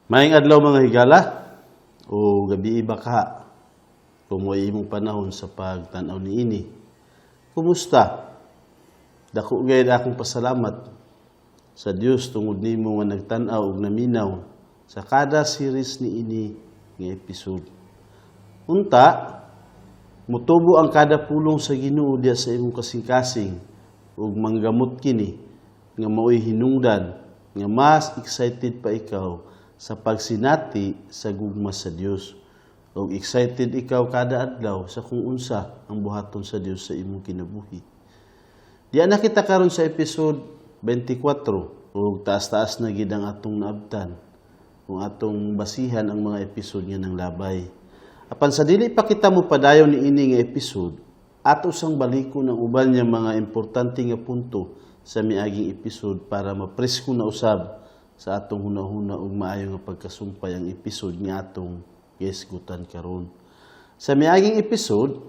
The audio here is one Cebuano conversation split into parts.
Maayong adlaw, mga higala, o gabii ba kaha kung mo'y imong panahon sa pagtan-aw niini. Kumusta? Dako gayud akong pasalamat sa Dios tungod nimo nga nagtan-aw ug naminaw sa kada series niini nga episode. Unta, mutubo ang kada pulong sa Ginoo diya sa imong kasing-kasing ug manggamot kini nga mao'y hinungdan nga mas excited pa ikaw sa pagsinati sa gugma sa Dios. Ug excited ikaw kada adlaw sa kung unsa ang buhaton sa Dios sa imong kinabuhi. Diya na kita karon sa episode 24 ug taas-taas na gid ang atong naabtan kung atong basihan ang mga episode nga nang labay. Apan sa dili pa kita mo padayon niini nga episode, ato sang balikon ang uban niya mga importante nga punto sa miaging episode para mapresko na usab sa atong hunahuna ug maayo nga pagkasumpay ang episode nga atong gihisgutan karon. Sa miaging episode,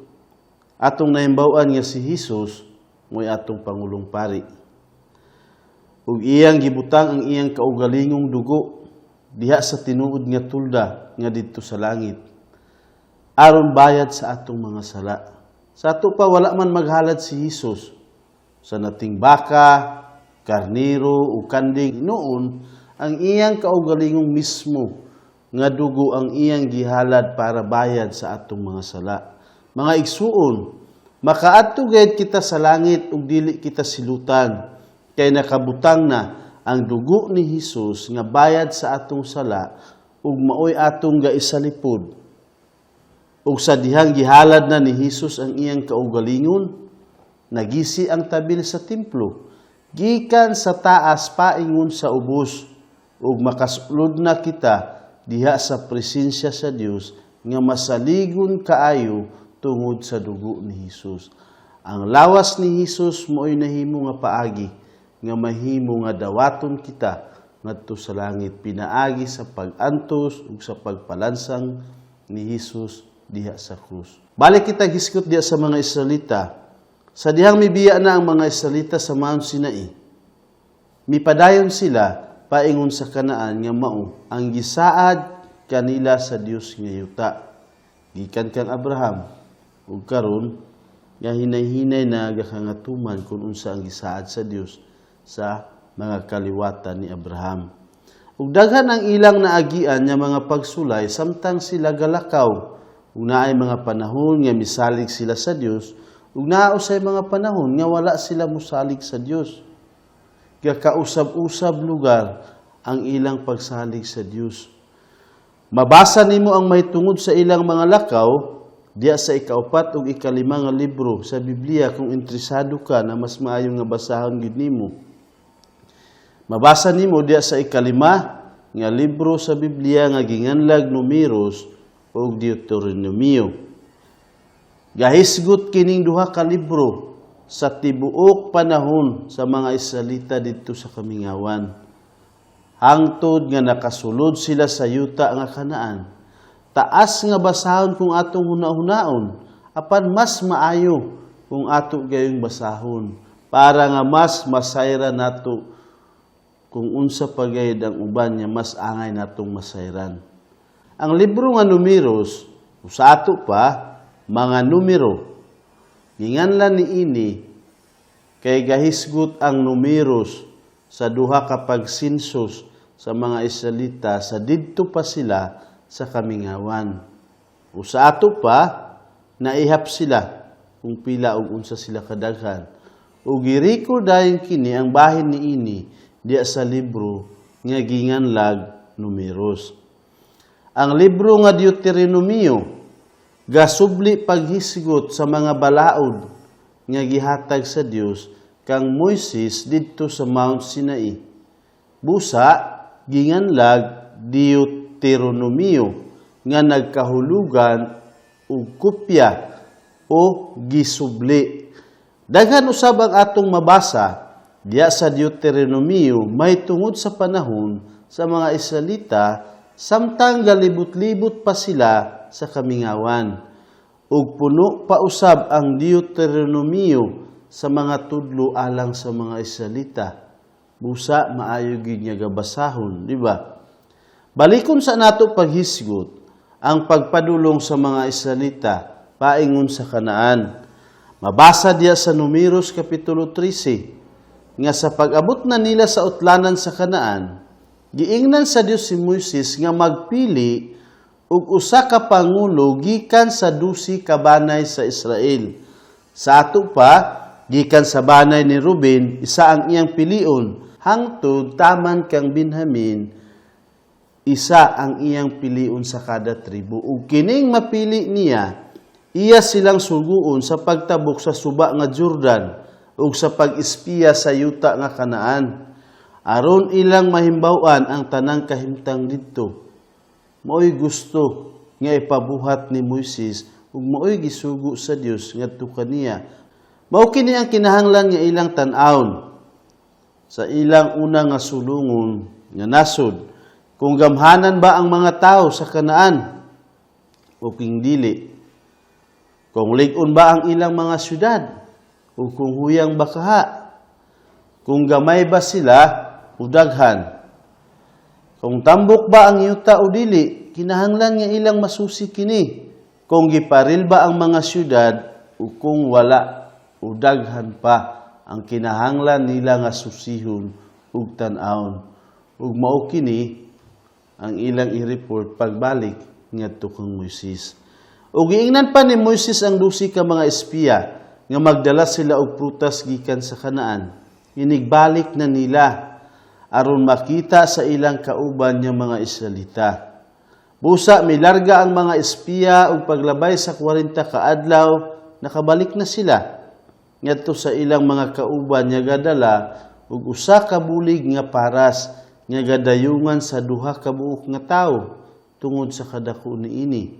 atong nahimbaw-an nga si Hesus mo'y atong pangulong pari. Ug iyang gibutang ang iyang kaugalingong dugo diha sa tinuod nga tulda nga didto sa langit aron bayad sa atong mga sala. Sa ato pa, wala man maghalad si Hesus sa nating baka, karniro o kanding. Noon, ang iyang kaugalingong mismo nga dugo ang iyang gihalad para bayad sa atong mga sala. Mga igsuon, makaadto gayud kita sa langit ug dili kita silutan kay nakabutang na ang dugo ni Hesus nga bayad sa atong sala ug maoy atong gaisalipod. Ug sa dihang gihalad na ni Hesus ang iyang kaugalingon, nagisi ang tabil sa templo gikan sa taas paingon sa ubos ug makasulod na kita diha sa presensya sa Dios nga masaligon kaayo tungod sa dugo ni Hesus. Ang lawas ni Hesus mo'y nahimo nga paagi nga mahimo nga dawaton kita ngadto sa langit pinaagi sa pag-antos ug sa pagpalansang ni Hesus diha sa krus. Balik kita hisgot diha sa mga Israelita. Sa dihang mibiya na ang mga Israelita sa Mount Sinai, mipadayon sila paingon sa Kanaan nga mao ang gisaad kanila sa Dios nga yuta. Gikan kang Abraham ug karon nga hinay-hinay na gakangatuman kung unsa ang gisaad sa Dios sa mga kaliwatan ni Abraham. Ug daghan ang ilang naagian nga mga pagsulay samtang sila galakaw. Ug naay mga panahon nga misalig sila sa Dios ug naa usay mga panahon nga wala sila musalig sa Dios. Gakausab-usab lugar ang ilang pagsalig sa Dios. Mabasa nimo ang mahitungod sa ilang mga lakaw diya sa ikaupat ug ikalima nga libro sa Biblia kung interesado ka na mas maayo nga basahon gid nimo. Mabasa nimo diya sa ikalima nga libro sa Biblia nga ginganlag Numeros ug Deuteronomio. Gahisgot kining duha ka libro sa tibuok panahon sa mga Israelita didto sa kamingawan. Hangtod nga nakasulod sila sa yuta nga Kanaan. Taas nga basahon kung atong hunahunaon, apan mas maayo kung ato gayong basahon para nga mas masayra nato kung unsa pa gayud ang uban nga mas angay natong masayran. Ang libro nga Numeros, sa ato pa, mga numero, ginganlan niini kay gahisgot ang Numeros sa duha ka pagsensus sa mga Israelita sa didto pa sila sa kamingawan. O sa ato pa, naihap sila kung pila ug unsa sila kadaghan. O gi-record dayon kini ang bahin niini diya sa libro nga ginganlag Numeros. Ang libro nga Deuteronomio gasubli paghisgot sa mga balaod nga gihatag sa Dios kang Moises didto sa Mount Sinai. Busa ginganlag Deuteronomio nga nagkahulugan og kopya o gisubli. Daghan usab ang atong mabasa diya sa Deuteronomio may tungod sa panahon sa mga Israelita samtang galibot-libot pa sila sa kamingawan. Ug puno pa usab ang Deuteronomio sa mga tudlo alang sa mga Israelita. Busa maayo gid nga gabasahon, di ba? Balikon sa nato paghisgot ang pagpadulong sa mga Israelita paingon sa Kanaan. Mabasa diya sa Numeros Kapitulo 13 nga sa pag-abot na nila sa utlanan sa Kanaan, giingnan sa Dios si Moises nga magpili og usa ka pangulo gikan sa 12 ka banay sa Israel. Sa ato pa, gikan sa banay ni Ruben, isa ang iyang pilion, hangtod taman kang Benjamin, isa ang iyang pilion sa kada tribo. Ug kining mapili niya, iya silang suguon sa pagtabok sa suba nga Jordan ug sa pag-espiya sa yuta nga Kanaan, aron ilang mahimbaw-an ang tanang kahimtang didto. Maoy gusto nga ipabuhat ni Moises ug maoy gisugo sa Dios ngadto kaniya. Mao kini ang kinahanglan nga ilang tan-awon sa ilang una nga sulungon nga nasod: kung gamhanan ba ang mga tao sa Kanaan o kung dili, kung lig-on ba ang ilang mga syudad o kung huyang ba kaha, kung gamay ba sila o daghan, kung tambok ba ang yuta o dili. Kinahanglan nga ilang masusi kini, kung giparil ba ang mga syudad o kung wala, o daghan pa ang kinahanglan nila nga susihon ug tan-awon. Ug mao kini ang ilang i-report pagbalik ngadto kang Moises. Ug giingnan pa ni Moises ang 12 ka mga espiya nga magdala sila og prutas gikan sa Kanaan. Inigbalik na nila aron makita sa ilang kauban nga mga Israelita. Busa milarga ang mga espiya ug paglabay sa 40 ka adlaw, nakabalik na sila ngadto sa ilang mga kauban nga gadala og usa ka bulig nga paras nga gadayungan sa duha ka buok nga tawo tungod sa kadako niini.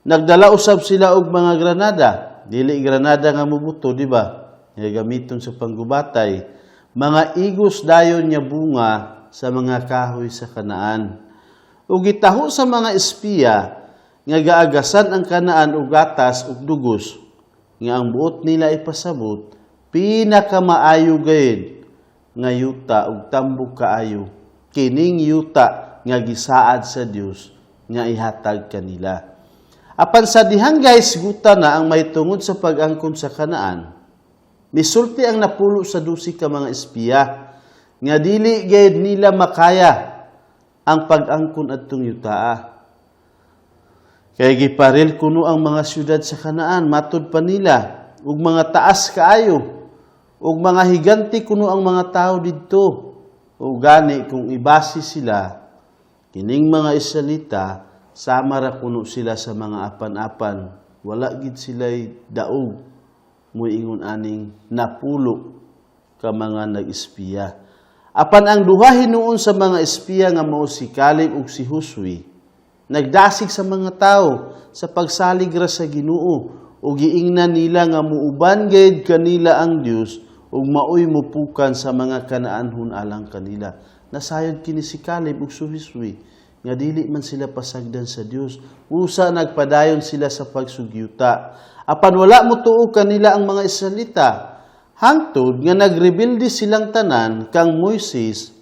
Nagdala usab sila og mga granada, dili granada nga mubuto, di ba? Nga gamiton sa panggubatay, mga igos dayon nga bunga sa mga kahoy sa Kanaan. Ug gitaho sa mga espiya nga gaagasan ang Kanaan og gatas ug dugos, nga ang buot nila ipasabot, pinakamaayo gayud nga yuta ug tambok kaayo kining yuta nga gisaad sa Dios nga ihatag kanila. Apan sa dihang guys guta na ang mahitungod sa pag-angkon sa Kanaan, misulti ang napulo sa 12 ka mga espiya nga dili gayud nila makaya ang pag-angkon adtong yutaa. Kay giparil kuno ang mga syudad sa Kanaan, matud pa nila, ug mga taas kaayo, ug mga higante kuno ang mga tao didto. O gani kung ibase sila, kining mga Israelita, sama ra kuno sila sa mga apan-apan. Wala gid sila'y daog, moingon aning napulo ka mga nag-espiya. Apan ang duha hinuon sa mga espiya nga mao si Caleb ug si Josue, nagdasig sa mga tao sa pagsalig ra sa Ginoo ug giingnan nila nga muuban gayud kanila ang Dios ug maoy mupukan sa mga Kanaanhon alang kanila. Nasayod kini si Caleb ug si Josue nga dili man sila pasagdan sa Dios. Usa nagpadayon sila sa pagsugyuta. Apan wala motuo kanila ang mga Israelita hangtod nga nagrebelde silang tanan kang Moises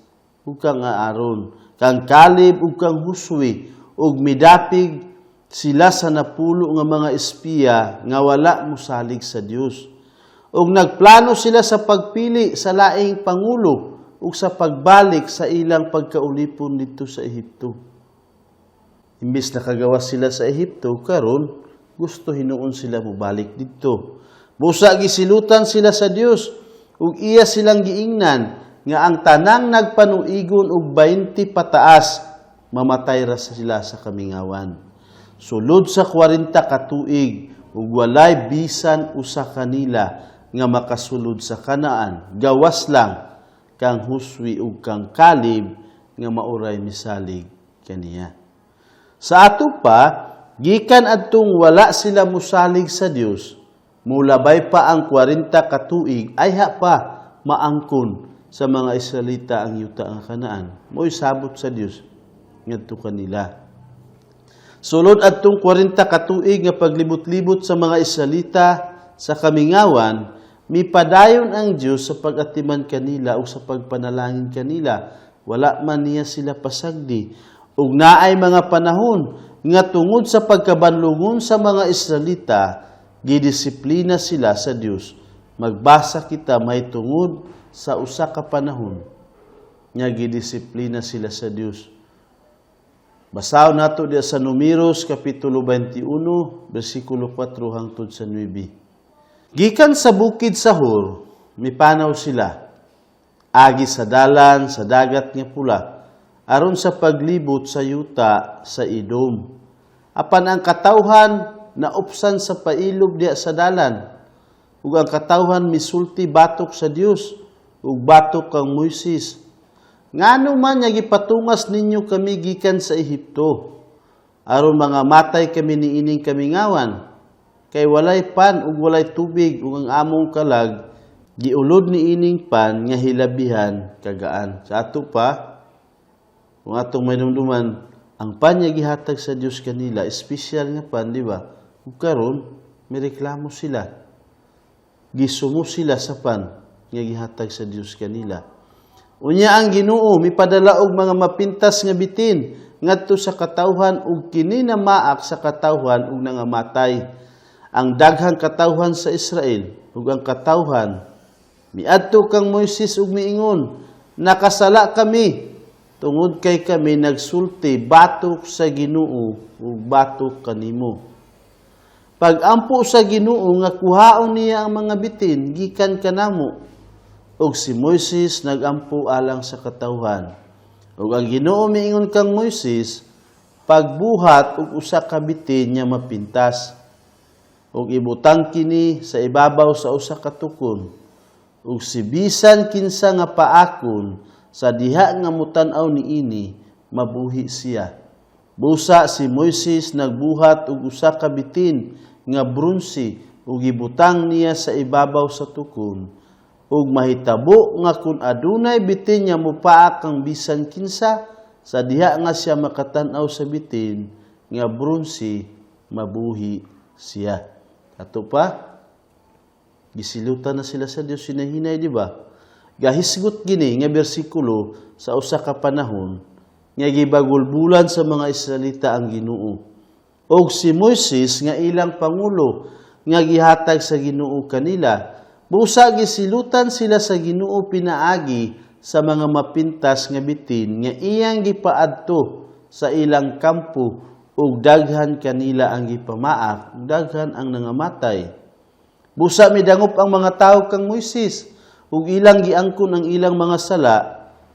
ug kang Aaron, kang Caleb ug kang Josue, ug midapig sila sa napulo nga mga espiya nga wala mosalig sa Dios. Ug nagplano sila sa pagpili sa laing pangulo ug sa pagbalik sa ilang pagkaulipon didto sa Ehipto. Imbis nakagawas sila sa Ehipto, karon gusto hinuon sila mobalik didto. Busa gisilutan sila sa Dios ug iya silang giingnan nga ang tanang nagpanuigon og 20 pataas, mamatay ra sila sa kamingawan. Sulod sa 40 ka tuig ug walay bisan usa kanila nga makasulod sa Kanaan, gawas lang kang Josue ug kang Caleb nga mauray misalig kaniya. Sa ato pa, gikan adtong wala sila musalig sa Dios, mulabay pa ang 40 ka tuig, ayha pa maangkon sa mga Israelita ang yuta ang Kanaan. Mo'y sabot sa Dios ngadto kanila. Sulod adtong 40 ka tuig nga paglibot-libot sa mga Israelita sa kamingawan, mipadayon ang Dios sa pag-atiman kanila o sa pagpanalangin kanila. Wala man niya sila pasagdi. Ug naay mga panahon nga tungod sa pagkabanlungon sa mga Israelita, gidisiplina sila sa Dios. Magbasa kita mahitungod sa usa ka panahon nga gidisiplina sila sa Dios. Basahon nato diya sa Numeros kapitulo 21, bersikulo 4 hangtod sa 9. Gikan sa bukid sa Hor, mipanaw sila agi sa dalan sa Dagat nga Pula, aron sa paglibot sa yuta sa Edom. Apan ang katawhan naupsan sa pailob diya sa dalan, ug ang katawhan misulti batok sa Dios ug batok kang Moises. "Ngano man nga gipatungas ninyo kami gikan sa Ehipto aron mga matay kami niining kamingawan? Kay walay pan ug walay tubig, ug ang among kalag giulod niining pan nga hilabihan kagaan." Sa ato pa, kung atong mahinumduman, ang pan nga gihatag sa Dios kanila, espesyal nga pan, di ba? Ug karon may reklamo sila. Gisumo sila sa pan nga gihatag sa Dios kanila. Unya ang Ginoo mipadala og mga mapintas nga bitin ngadto sa katawhan, ug kini namaak sa katawhan ug nangamatay ang daghang katawhan sa Israel. Ug ang katawhan miadto kang Moises ug miingon, "Nakasala kami tungod kay kami nagsulti batok sa Ginoo ug batok kanimo." Pag-ampo sa Ginoo nga kuhaon niya ang mga bitin gikan kanamo. Ug si Moises nagampo alang sa katawhan. Ug ang Ginoo miingon kang Moises, "Pagbuhat og usa ka bitin nga mapintas ug ibutang kini sa ibabaw sa usa ka tukon, ug si bisan kinsa nga paakon sa diha nga mutan-aw niini, mabuhi siya." Busa si Moises nagbuhat og usa ka bitin nga bronse ug gibutang niya sa ibabaw sa tukon. Ug mahitabo nga kun adunay bitin nga mopaak kang bisan kinsa, sa diha nga siya makatan-aw sa bitin nga bronse, mabuhi siya. Ato pa, gisilutan na sila sa Dios hinahinay, di ba? Gahisgot gini nga bersikulo sa usa ka panahon nga gibagulbulan sa mga Israelita ang Ginoo og si Moises nga ilang pangulo nga gihatag sa Ginoo kanila. Busa gisilutan sila sa Ginoo pinaagi sa mga mapintas nga bitin nga iyang gipaadto sa ilang kampo, ug daghan kanila ang gipamaak, ug daghan ang nangamatay. Busa midangop ang mga tawo kang Moises ug ilang giangkon ang ilang mga sala,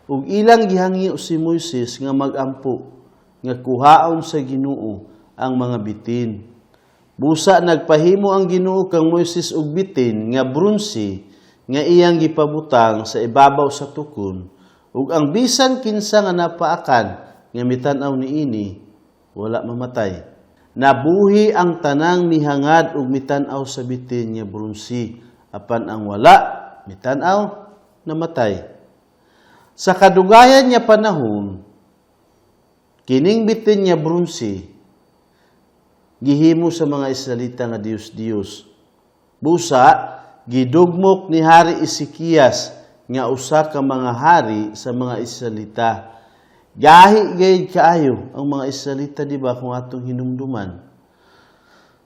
ug ilang gihangyo si Moises nga magampo nga kuhaon sa Ginoo ang mga bitin. Busa nagpahimo ang Ginoo kang Moises og bitin nga bronse nga iyang gipabutang sa ibabaw sa tukon, ug ang bisan kinsa nga napaakan nga mitan-aw niini, wala mamatay. Nabuhi ang tanang mihangad ug mitan-aw sa bitin nga bronse, apan ang wala mitan-aw, namatay. Sa kadugayan nga panahon, kining bitin nga bronse gihimo sa mga Israelita nga Dios-Dios. Busa gidugmok ni Hari Ezekias nga usa ka mga hari sa mga Israelita. Gahi gayud kaayo ang mga Israelita, di ba, kung atong hinumduman.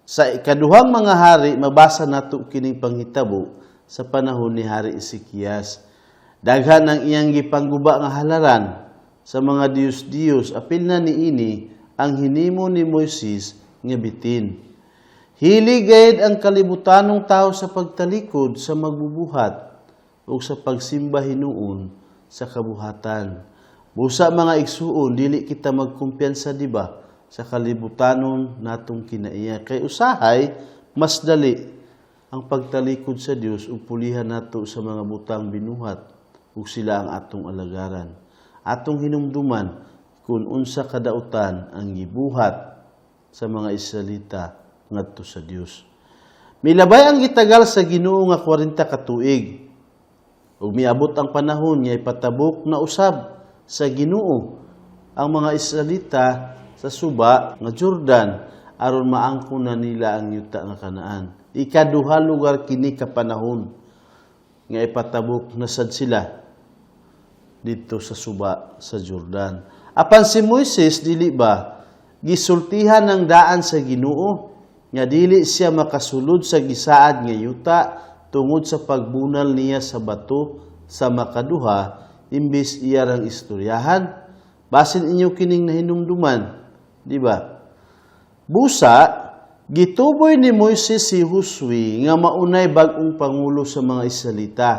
Sa Ikaduhang Mga Hari, mabasa nato kining panghitabo sa panahon ni Hari Ezekias. Daghan ang iyang gipangguba nga halaran sa mga diyos-diyos, apil na niini ang hinimo ni Moises nga bitin. Hili gayud ang kalibutanong tao sa pagtalikod sa magbubuhat ug sa pagsimba hinuon sa kabuhatan. Busa, mga igsuon, dili kita magkumpiyansa, di ba, sa kalibutanon natong kinaiya. Kay usahay mas dali ang pagtalikod sa Dios ug pulihan nato sa mga butang binuhat ug sila ang atong alagaran. Atong hinumduman kung unsa kadautan ang gibuhat sa mga Israelita ngadto sa Dios. Milabay ang gitagal sa Ginoo nga 40 ka tuig. Ug miabot ang panahon nga ipatabok na usab sa Ginoo ang mga Israelita sa suba nga Jordan aron maangkon na nila ang yuta nga Kanaan. Ikaduha lugar kini ka panahon nga ipatabok na sad sila dito sa suba sa Jordan. Apan si Moises, dili ba, gisultihan ng daan sa Ginoo nga dili siya makasulod sa gisaad nga yuta tungod sa pagbunal niya sa bato sa makaduha imbes iya rang istoryahan. Basin inyo kining nahinumduman, di ba? Busa, gituboy ni Moises si Josue nga maunay bag-ong pangulo sa mga Israelita.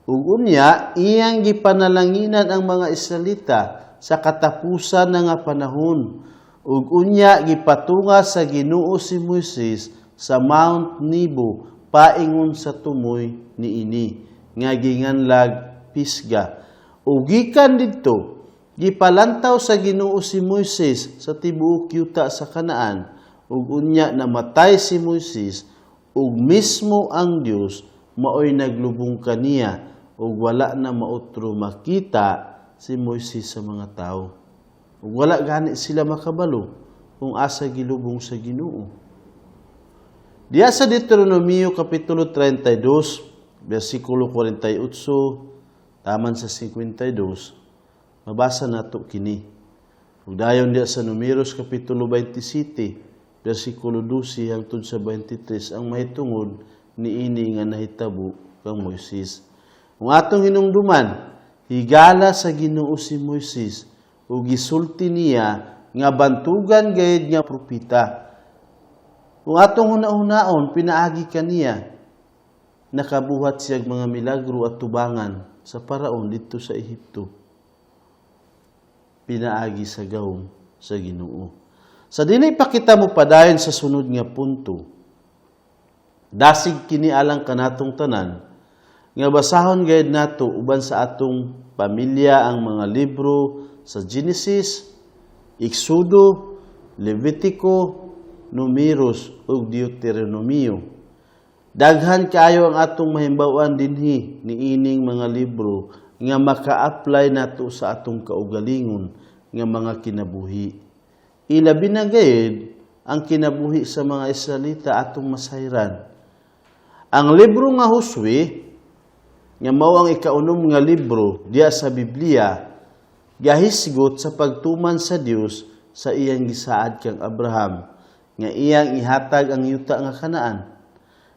Ug unya, iyang gipanalanginan ang mga Israelita sa katapusan na nga panahon. Ug unya, gipatunga sa Ginoo si Moises sa Mount Nebo paingon sa tumoy niini nga ginganlag Pisga. Ug gikan didto, gipalantaw sa Ginoo si Moises sa tibuok yuta sa Kanaan. Ug unya namatay si Moises ug mismo ang Dios maoy naglubong kaniya ug wala na mautro makita si Moises sa mga tao. Ug wala gani sila makabalo kung asa gilubong sa Ginoo. Diya sa Deuteronomio kapitulo 32, versikulo 48, taman sa 52, mabasa nato kini. Ug dayon diya sa Numeros kapitulo 27, versikulo 12 hangtod sa 23 ang mahitungod niini nga nahitabo kang Moises. Kung atong hinumduman, higala sa Ginoo si Moises ug gisulti niya nga bantugan gayud nga propeta. Kung atong huna-hunaon, pinaagi kaniya, nakabuhat siya mga milagro at tubangan sa paraon didto sa Ehipto. Pinaagi sa gahom sa Ginoo. Sa dili pa kita mo padayon sa sunod nga punto, dasig kini alang kanatong tanan, nga basahon gayud nato uban sa atong pamilya ang mga libro sa Genesis, Exodo, Levitico, Numeros ug Deuteronomio. Daghan kaayo ang atong mahimbaw-an dinhi niining mga libro nga maka-apply nato sa atong kaugalingon nga mga kinabuhi. Ilabi na gayud ang kinabuhi sa mga Israelita atong masayran. Ang libro nga Josue, nga mao ang ikaunom nga libro diya sa Biblia, gahisgot sa pagtuman sa Dios sa iyang gisaad kang Abraham nga iyang ihatag ang yuta nga Kanaan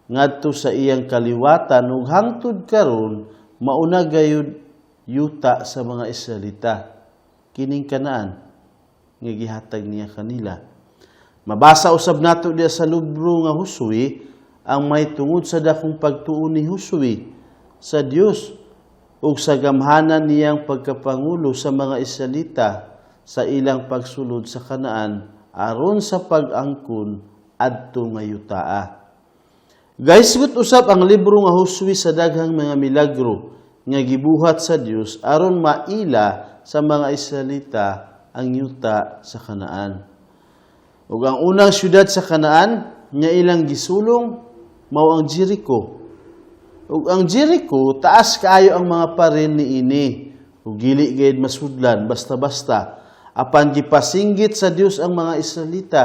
ngadto sa iyang kaliwatan, ug hangtod karon mauna gayud yuta sa mga Israelita kining Kanaan nga gihatag niya kanila. Mabasa usab nato diya sa libro nga Josue ang may tungod sa dakong pagtuo ni Josue sa Dios ug sa gamhanan niyang pagkapangulo sa mga Israelita sa ilang pagsulod sa Kanaan aron sa pag-angkon adto nga yutaa. Gahisgot usab ang libro nga Josue sa daghang mga milagro nga gibuhat sa Dios aron maila sa mga Israelita ang yuta sa Kanaan. Ug ang unang syudad sa Kanaan nga ilang gisulong mao ang Jericho. Ug ang Jericho, taas kaayo ang mga paril niini ug dili gayud masudlan basta-basta. Apan gipasinggit sa Dios ang mga Israelita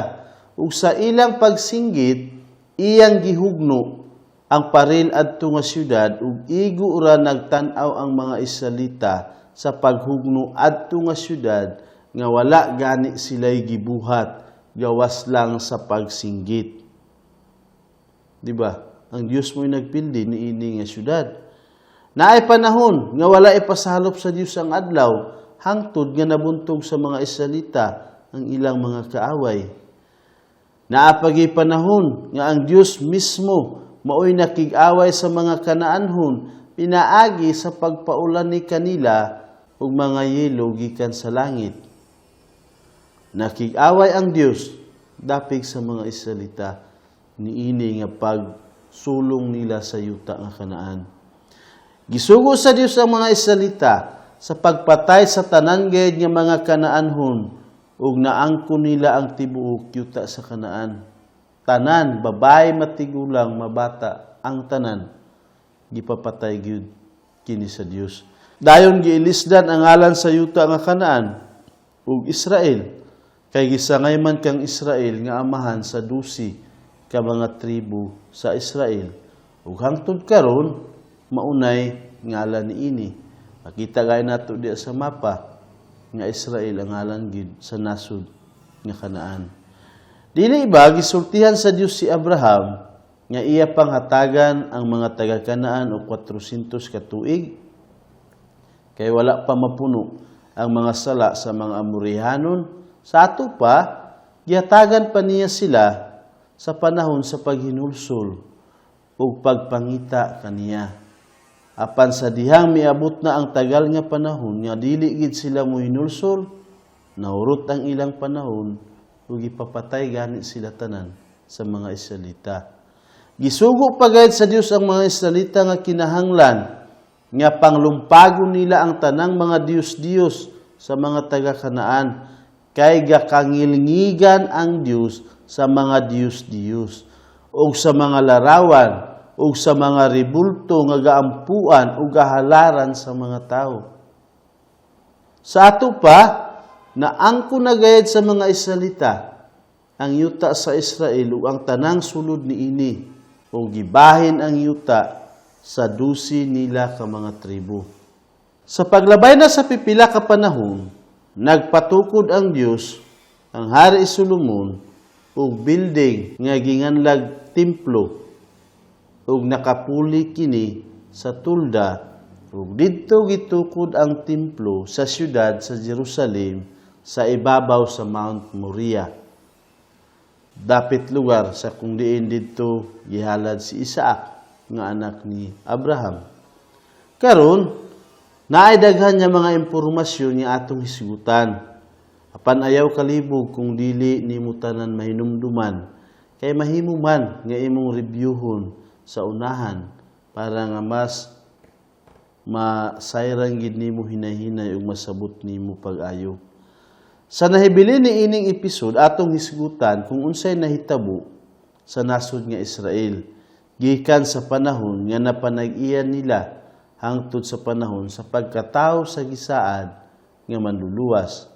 ug sa ilang pagsinggit iyang gihugno ang paril adto nga syudad, ug igo ra nagtan-aw ang mga Israelita sa paghugno adto nga syudad nga wala gani sila'y gibuhat gawas lang sa pagsinggit. Di ba? Ang Dios mo'y nagpildi niini nga syudad. Naay panahon nga wala ipasalop sa Dios ang adlaw hangtod nga nabuntog sa mga Israelita ang ilang mga kaaway. Naapagi panahon nga ang Dios mismo maoy nakig-away sa mga Kanaanhon pinaagi sa pagpaulan ni kanila og mga yelo gikan sa langit. Nakig-away ang Dios dapig sa mga Israelita niini nga pagsulong nila sa yuta nga Kanaan. Gisugo sa Dios ang mga Israelita sa pagpatay sa tanan gayud nga mga Kanaanhon ug naangkon nila ang tibuok yuta sa Kanaan. Tanan, babae, matigulang, mabata, ang tanan gipapatay gyud kini sa Dios. Dayon giilisdan ang ngalan sa yuta nga Kanaan ug Israel kay gisangay man kang Israel nga amahan sa 12 ka mga tribo sa Israel. Ug hangtod karon maunay ngalan niini. Makita gay nato diya sa mapa. Nga Israel ang ngalan gid sa nasod nga Kanaan. Dili ba gisultihan sa Dios si Abraham nga iya panghatagan ang mga taga Kanaan og 400 ka tuig? Kay wala pa mapuno ang mga sala sa mga Amorihanon. Sa ato pa, gihatagan pa niya sila sa panahon sa paghinulsol ug pagpangita kaniya. Apan sa dihang miabot na ang tagal nga panahon nga dili gid sila mohinulsol, nahurot ang ilang panahon ug gipapatay gani sila tanan sa mga Israelita. Gisugo pa gayud sa Dios ang mga Israelita nga kinahanglan nga panglumpagon nila ang tanang mga diyos-diyos sa mga taga-Kanaan kay gakangilngigan ang Dios sa mga diyos-diyos ug sa mga larawan ug sa mga rebulto nga gaampuan ug gahalaran sa mga tawo. Sa ato pa, naangko na gayad sa mga Israelita ang yuta sa Israel ug ang tanang sulod niini, ug gibahin ang yuta sa 12 nila ka mga tribo. Sa paglabay na sa pipila ka panahon, nagpatukod ang Dios ang Hari Solomon og building nga ginganlag templo, ug nakapuli kini sa tolda, ug didto gitukod ang templo sa siyudad sa Jerusalem sa ibabaw sa Mount Moriah. Dapit lugar sa kung diin didto gihalad si Isaac nga anak ni Abraham. Karon, naay daghan nga mga impormasyon nga atong hisgutan. Apan ayaw kalibog kung dili nimo tanan mahinumduman, kay mahimo man nga imong reviewhon sa unahan para nga mas masayran gid nimo hinay-hinay ug masabot nimo pag-ayo. Sa nahibilin ni ining episode, atong hisgutan kung unsay nahitabo sa nasod nga Israel gikan sa panahon nga napanag-iyan nila hangtod sa panahon sa pagkatawo sa gisaad nga manluluwas.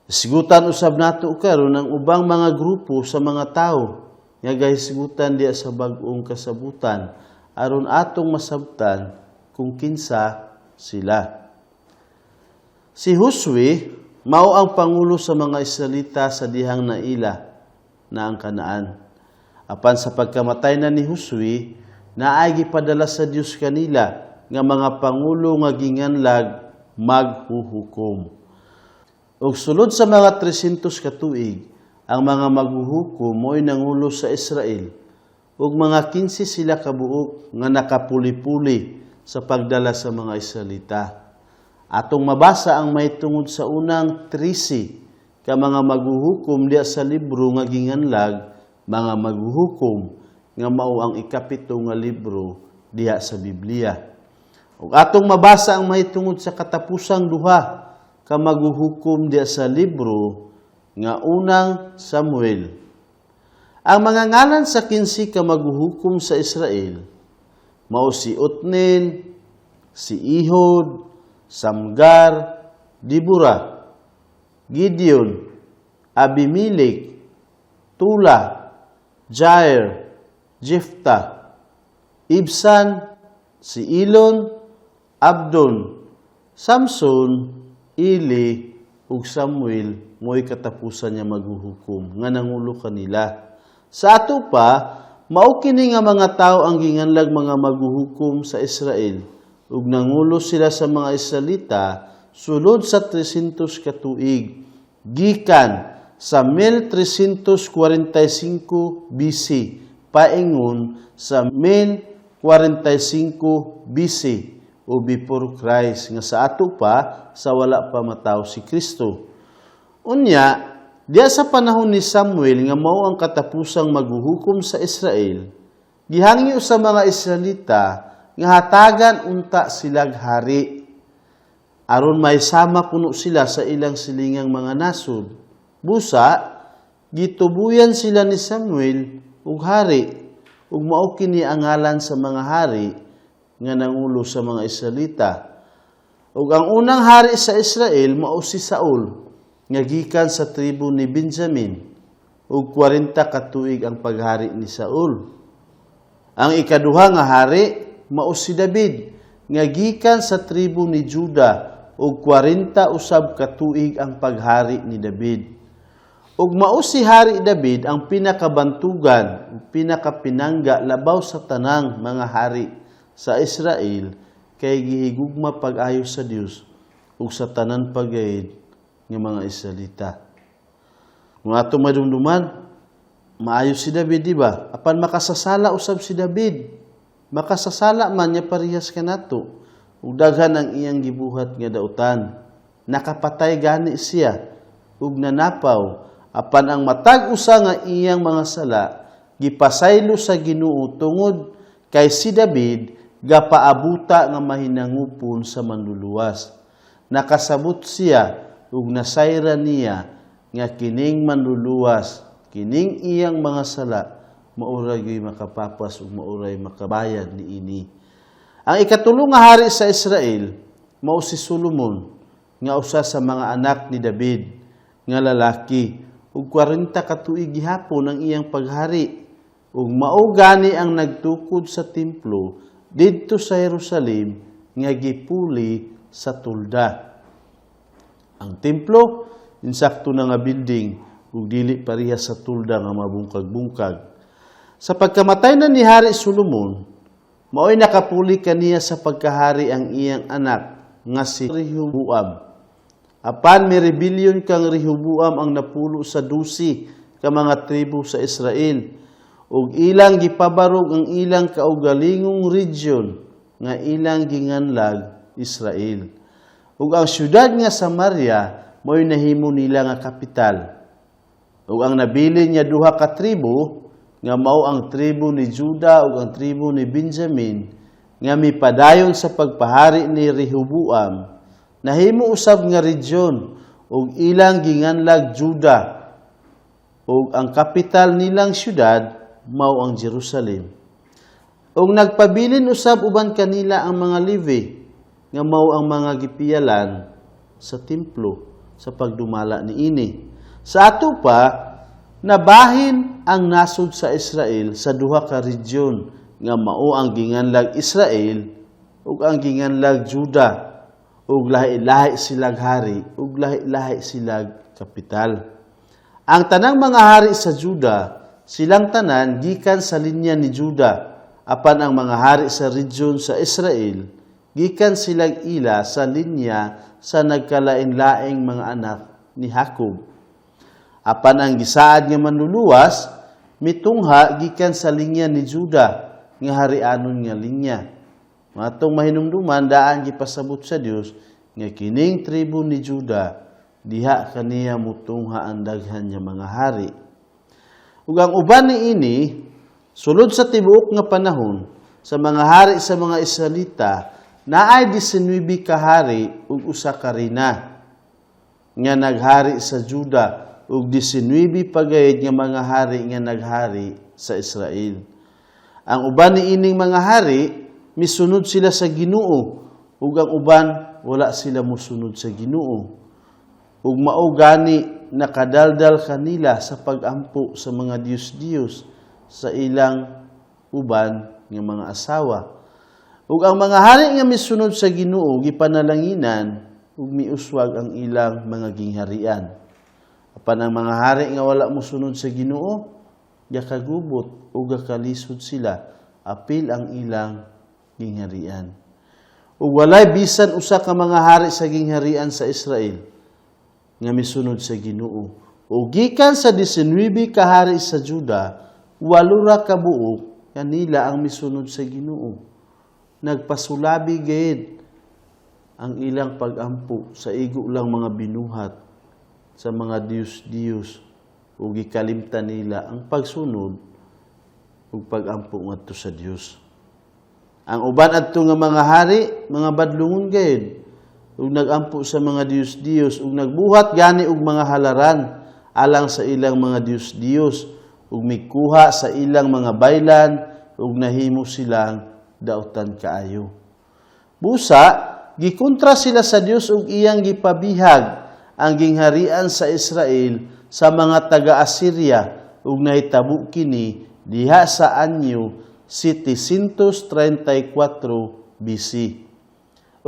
Hisgutan usab nato karon ang ubang mga grupo sa mga tawo nga gahisgutan diya sa bag-ong kasabutan aron atong masabtan kung kinsa sila. Si Josue mao ang pangulo sa mga Israelita sa dihang naila na ang Kanaan. Apan sa pagkamatay na ni Josue, naay gipadala sa Dios kanila nga mga pangulo nga ginganlag maghuhukom. Ug sulod sa mga 300 ka tuig, ang mga maghuhukom mo'y nangulo sa Israel, ug mga 15 sila kabuok nga nakapuli-puli sa pagdala sa mga Israelita. Atong mabasa ang mahitungod sa unang 13 ka mga maghuhukom diya sa libro nga ginganlag Mga Maghuhukom, nga mao ang 7 nga libro diha sa Biblia. Ug atong mabasa ang mahitungod sa katapusang duha ka maghuhukom diha sa libro nga Unang Samuel. Ang mga ngalan sa 15 ka maghuhukom sa Israel mao si Otnel, si Ehud, Samgar, Debora, Gideon, Abimelech, Tula, Jair, Jephthah, Ibsan, si Elon, Abdon, Samson, Eli, ug Samuel mo'y katapusan niya maghuhukom nga nangulo kanila. Sa ato pa, mao kini nga mga tawo ang ginganlag mga maghuhukom sa Israel, ug nangulo sila sa mga Israelita sulod sa 300 ka tuig gikan sa 1345 BC paingon sa 1045 BC o before Christ, nga sa ato pa sa wala pa matawo si Kristo. Unya, diya sa panahon ni Samuel nga mao ang katapusang maghuhukom sa Israel, gihangyo sa mga Israelita nga hatagan unta silag hari aron may sama kuno sila sa ilang silingang mga nasod. Busa, gitubuyan sila ni Samuel ug hari, ug mao kini ang ngalan sa mga hari nga nangulo sa mga Israelita. Ug ang unang hari sa Israel mao si Saul nga gikan sa tribo ni Benjamin, ug 40 ka tuig ang paghari ni Saul. Ang ikaduha nga hari mao si David nga gikan sa tribo ni Juda, ug 40 usab ka tuig ang paghari ni David. Ug mao si Hari David ang pinakabantugan ug pinakapinangga labaw sa tanang mga hari sa Israel kay gihigugma pag-ayo sa Dios ug sa tanan pagayid nga mga Israelita. Kung atong madumduman, maayo si David, di ba? Apan makasasala usab si David. Makasasala man niya parehas kanato. Ug daghan ang iyang gibuhat nga dautan. Nakapatay gani siya ug nanapaw, apan ang matag usa nga iyang mga sala gipasaylo sa Ginoo tungod kay si David gapaabuta nga mahinangupon sa Manluluwas. Nakasabot siya ug nasayra niya nga kining Manluluwas, kining iyang mga sala, maura gyud makapapas ug mauray makabayad niini. Ang ikatulo nga hari sa Israel mao si Solomon, nga usa sa mga anak ni David nga lalaki, ug 40 ka tuig gihapon ang iyang paghari, ug mao gani ang nagtukod sa templo didto sa Jerusalem nga gipuli sa tulda. Ang templo insakto na nga building ug dili pareha sa tulda nga mabungkag-bungkag. Sa pagkamatay na ni Hari Solomon, mao'y nakapuli kaniya sa pagkahari ang iyang anak nga si Rehoboam. Apan may rebellion kang Rehoboam ang napulo sa 12 ka mga tribo sa Israel ug ilang gipabarog ang ilang kaugalingong region nga ilang ginganlag Israel. Ug ang syudad nga Samaria mo'y nahimo nila nga kapital. Ug ang nabilin niya duha ka tribo, nga mao ang tribo ni Juda ug ang tribo ni Benjamin, nga mipadayon sa pagpahari ni Rehoboam, nahimo usab nga region ug ilang ginganlag Juda, ug ang kapital nilang syudad mao ang Jerusalem. Ug nagpabilin usab uban kanila ang mga Levi, nga mao ang mga gipiyalan sa templo sa pagdumala niini. Sa ato pa, nabahin ang nasod sa Israel sa duha ka region, nga mao ang ginganlag Israel ug ang ginganlag Juda, ug lahi-lahi silag hari ug lahi-lahi silag kapital. Ang tanang mga hari sa Juda, silang tanan gikan sa linya ni Juda, apan ang mga hari sa region sa Israel gikan silang ila sa linya sa nagkalain-laing mga anak ni Jacob. Apan ang gisaad nga Manluluwas mitungha gikan sa linya ni Juda nga harianon nga linya. Matong mahinumduman, daan gipasabot sa Dios nga kining tribo ni Juda, diha kaniya mutungha ang daghan nga mga hari. Ug ang uban niini, sulod sa tibuok nga panahon sa mga hari sa mga Israelita, naay 19 ka hari ug usa ka reyna nga naghari sa Juda ug 19 pagayod nga mga hari nga naghari sa Israel. Ang uban niining mga hari misunod sila sa Ginoo ug ang uban wala sila mosunod sa Ginoo. Ug mao gani nakadaldal kanila sa pagampo sa mga diyos-diyos sa ilang uban nga mga asawa. Ug ang mga hari nga misunod sa Ginoo gipanalanginan ug miuswag ang ilang mga gingharian. Apan ang mga hari nga wala mosunod sa Ginoo, gakagubot ug gakalisod sila, apil ang ilang gingharian. Ug walay bisan usa ka mga hari sa gingharian sa Israel nga misunod sa Ginoo. Ug gikan sa 19 ka hari sa Juda, 8 ra ka buok kanila ang misunod sa Ginoo. Nagpasulabi gayud ang ilang pagampo sa igo lang mga binuhat sa mga diyos-diyos ug gikalimtan nila ang pagsunod ug pagampo ngadto sa Dios. Ang uban adto nga mga hari, mga badlungon gayud ug nagampo sa mga diyos-diyos ug nagbuhat gani og mga halaran alang sa ilang mga diyos-diyos ug mikuha sa ilang mga baylan ug nahimo silang dautan kaayo. Busa, gikontra sila sa Dios ug iyang gipabihag ang gingharian sa Israel sa mga taga-Assyria ug nahitabo kini diha sa anyo 734 BC.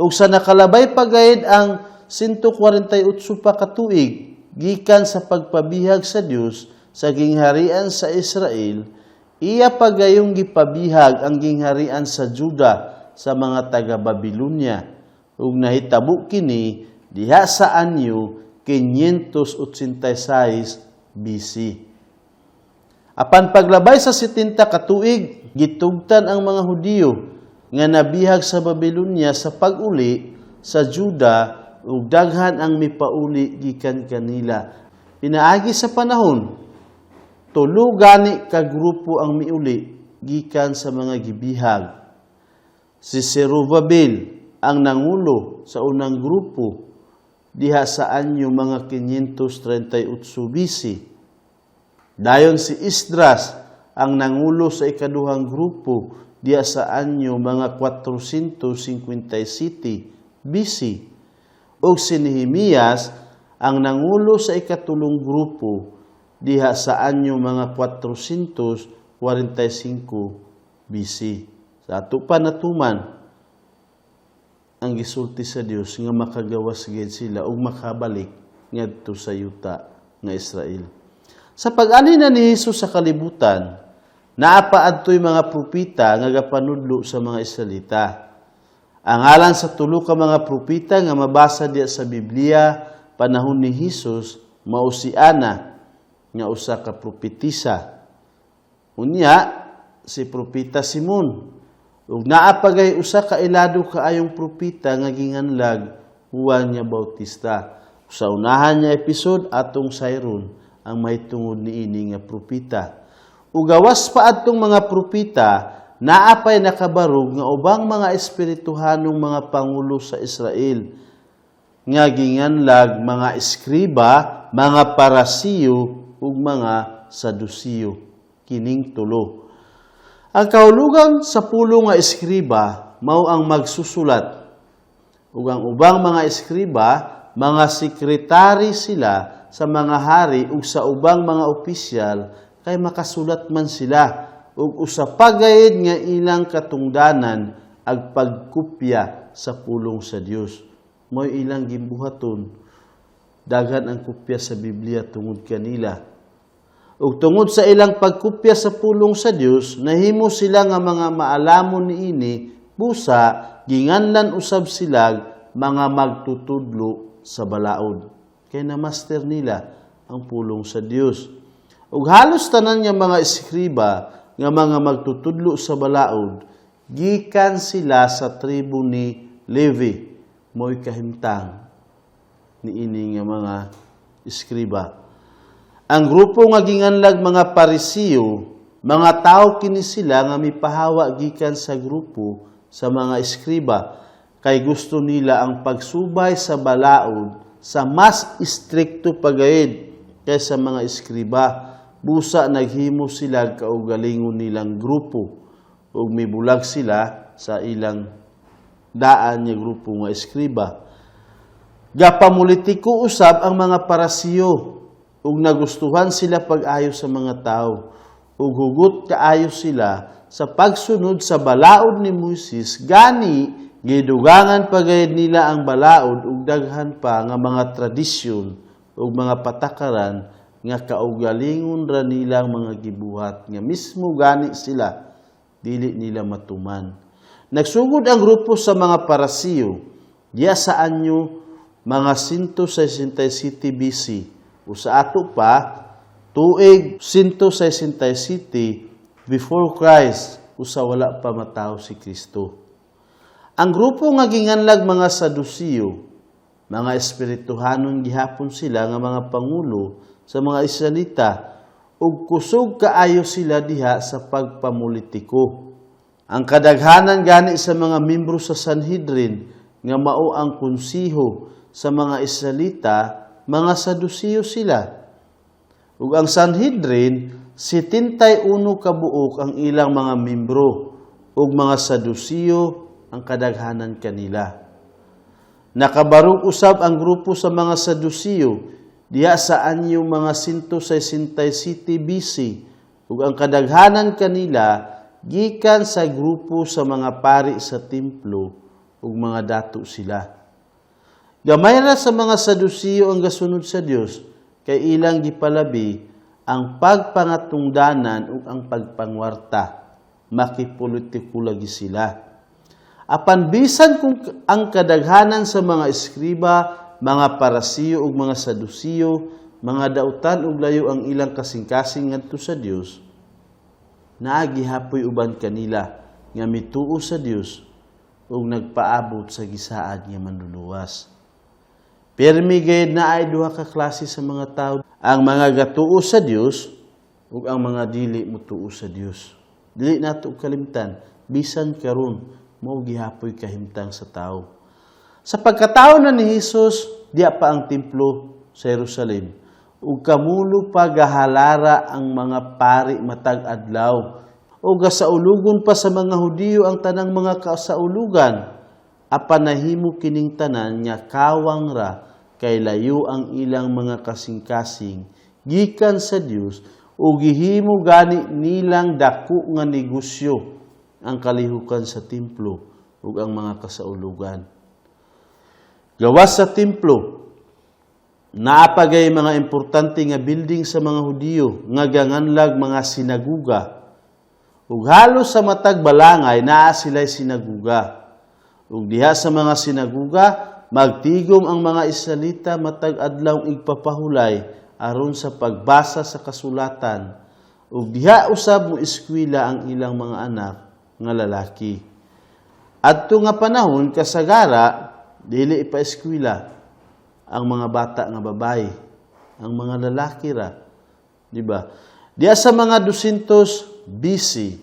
Ug sa nakalabay pagayod ang 148 pa ka tuig gikan sa pagpabihag sa Dios sa gingharian sa Israel, iya pagayong gipabihag ang gingharian sa Juda sa mga taga Babylonia. Ug nahitabo kini diha sa anyo 586 BC. Apan paglabay sa 70 ka tuig, gitugtan ang mga Hudiyo nga nabihag sa Babylonia sa pag-uli sa Juda ug daghan ang mipauli gikan kanila. Pinaagi sa panahon, tulo gani ka grupo ang miuli gikan sa mga gibihag. Si Zerubbabel ang nangulo sa unang grupo diha sa anyo mga 538 BC. Dayon si Esdras ang nangulo sa ikaduhang grupo diha sa anyo mga 457 BC. Ug si Nehemias ang nangulo sa ikatulong grupo diha sa anyo mga 445 BC. Sa ato pa natuman ang gisulti sa Dios nga makagawas gid sila ug makabalik ngadto sa yuta nga Israel. Sa pag-ali na ni Jesus sa kalibutan, naa pa adtoy mga propeta nga gapanudlo sa mga Israelita. Ang ngalan sa tulo ka mga propeta nga mabasa diya sa Biblia panahon ni Jesus mao si Ana nga usa ka propetisa. Unya si propeta Simon. Ug naa pa gay usa ka ilado kaayong propeta nga ginganlag Juan nga Bautista. Sa unahan nga episode, atong sayron ang mahitungod niini nga propeta. Ug gawas pa adtong mga propeta, naa pay nakabarog nga ubang mga espirituhanong mga pangulo sa Israel nga ginganlag mga eskriba, mga Parasiyo ug mga Sadusiyo. Kining tulo. Ang kahulugan sa pulo nga eskriba mao ang magsusulat. Ug ang ubang mga eskriba, mga sekretary sila sa mga hari ug sa ubang mga opisyal kay makasulat man sila, ug usa pa gayud nga ilang katungdanan ang pagkopya sa pulong sa Dios. Mo'y ilang gimbuhaton. Daghan ang kopya sa Biblia tungod kanila. Ug tungod sa ilang pagkopya sa pulong sa Dios, nahimo sila nga mga maalamon niini, busa ginganlan usab sila mga magtutudlo sa balaod. Kay na master nila ang pulong sa Dios. Ug halos tanan nga mga eskriba nga mga magtutudlo sa balaod, gikan sila sa tribo ni Levi. Mo'y kahimtang niini nga mga eskriba. Ang grupo nga ginganlag mga Parisiyo, mga tao kini sila nga mipahawa gikan sa grupo sa mga eskriba kay gusto nila ang pagsubay sa balaod sa mas istrikto pagayod kaysa mga eskriba. Busa naghimo sila kaugalingon nilang grupo ug mibulag sila sa ilang daan nga grupo nga eskriba. Gapamulitiko usab ang mga Parasiyo ug nagustuhan sila pag-ayo sa mga tao ug hugot kaayo sila sa pagsunod sa balaod ni Moises, gani gidugangan pagayod nila ang balaod ug daghan pa nga mga tradisyon ug mga patakaran nga kaugalingon ra nilang mga gibuhat nga mismo gani sila dili nila matuman. Nagsugod ang grupo sa mga Parasiyo diya sa anyo mga 167 BC o sa ato pa tuig 167 before Christ o sa wala pa matawo si Kristo. Ang grupo nga ginganlag mga Sadusiyo, mga espirituhanon gihapon sila nga mga pangulo sa mga Israelita ug kusog kaayo sila diha sa pagpamulitiko. Ang kadaghanan gani sa mga membro sa Sanhedrin nga mao ang konseho sa mga Israelita, mga Sadusiyo sila. Ug ang Sanhedrin, 71 ka buok ang ilang mga membro ug mga Sadusiyo ang kadaghanan kanila. Nakabarog usab ang grupo sa mga Sadusiyo diha sa anyo mga 167 BC ug ang kadaghanan kanila gikan sa grupo sa mga pari sa templo ug mga dato sila. Gamay ra sa mga Sadusiyo ang gasunod sa Dios kay ilang gipalabi ang pagpangatungdanan ug ang pagpangwarta. Makipolitiko lagi sila. Apan bisan kung ang kadaghanan sa mga eskriba, mga Parasiyo ug mga Sadusiyo, mga dautan ug layo ang ilang kasing-kasing ngadto sa Dios, naa gihapoy uban kanila nga mituo sa Dios ug nagpaabot sa gisaad nga Manluluwas. Permi gayud naay duha ka klase sa mga tawo, ang mga gatuo sa Dios ug ang mga dili motuo sa Dios. Dili nato kalimtan, bisan karon mao gihapoy kahimtang sa tawo. Sa pagkatawo na ni Hesus, diya pa ang templo sa Jerusalem. Ug kamulo pa gahalara ang mga pari matag adlaw. O gasaulugon pa sa mga Hudiyo ang tanang mga kasaulugan. Apan nahimo kining tanan nga kawang ra kay layo ang ilang mga kasing-kasing gikan sa Dios ug gihimo gani nilang dako nga negosyo ang kalihukan sa templo ug ang mga kasaulugan. Gawas sa templo, naa pa gay mga importante nga building sa mga Hudiyo nga ganganlag mga sinaguga. Ug halos sa matag balangay naa sila'y sinaguga. Ug diha sa mga sinaguga, magtigom ang mga Israelita matag adlaw igpapahulay aron sa pagbasa sa kasulatan. Ug diha usab mo eskwela ang ilang mga anak nga lalaki. Adto nga panahon, kasagara dili ipa-eskwela ang mga bata nga babae, ang mga lalaki ra, di ba? Diha sa mga 200 BC,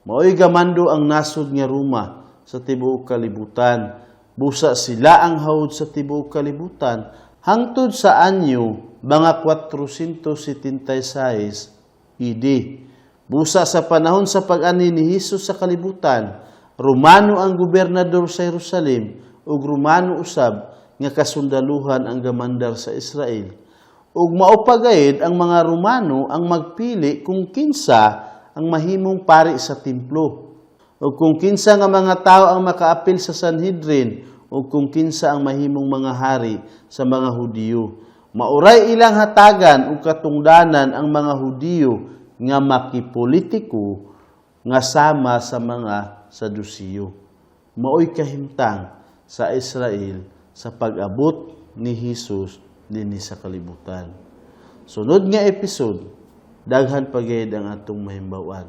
mao'y gamando ang nasod nga Roma sa tibuok kalibutan. Busa sila ang hawod sa tibuok kalibutan hangtod sa anyo mga 476 AD. Busa sa panahon sa pag-ani ni Hesus sa kalibutan, Romano ang gobernador sa Jerusalem ug Romano usab nga kasundaluhan ang gamandar sa Israel. Ug mao pa gayud ang mga Romano ang magpili kung kinsa ang mahimong pari sa templo, ug kung kinsa nga mga tawo ang makaapil sa Sanhedrin, ug kung kinsa ang mahimong mga hari sa mga Hudiyo. Mauray ilang hatagan ug katungdanan ang mga Hudiyo nga makipolitiko nga sama sa mga Sadusiyo. Maoy kahimtang sa Israel sa pag-abot ni Hesus dinhi sa kalibutan. Sunod nga episode, daghan pa gayud ang atong mahimbaw-an.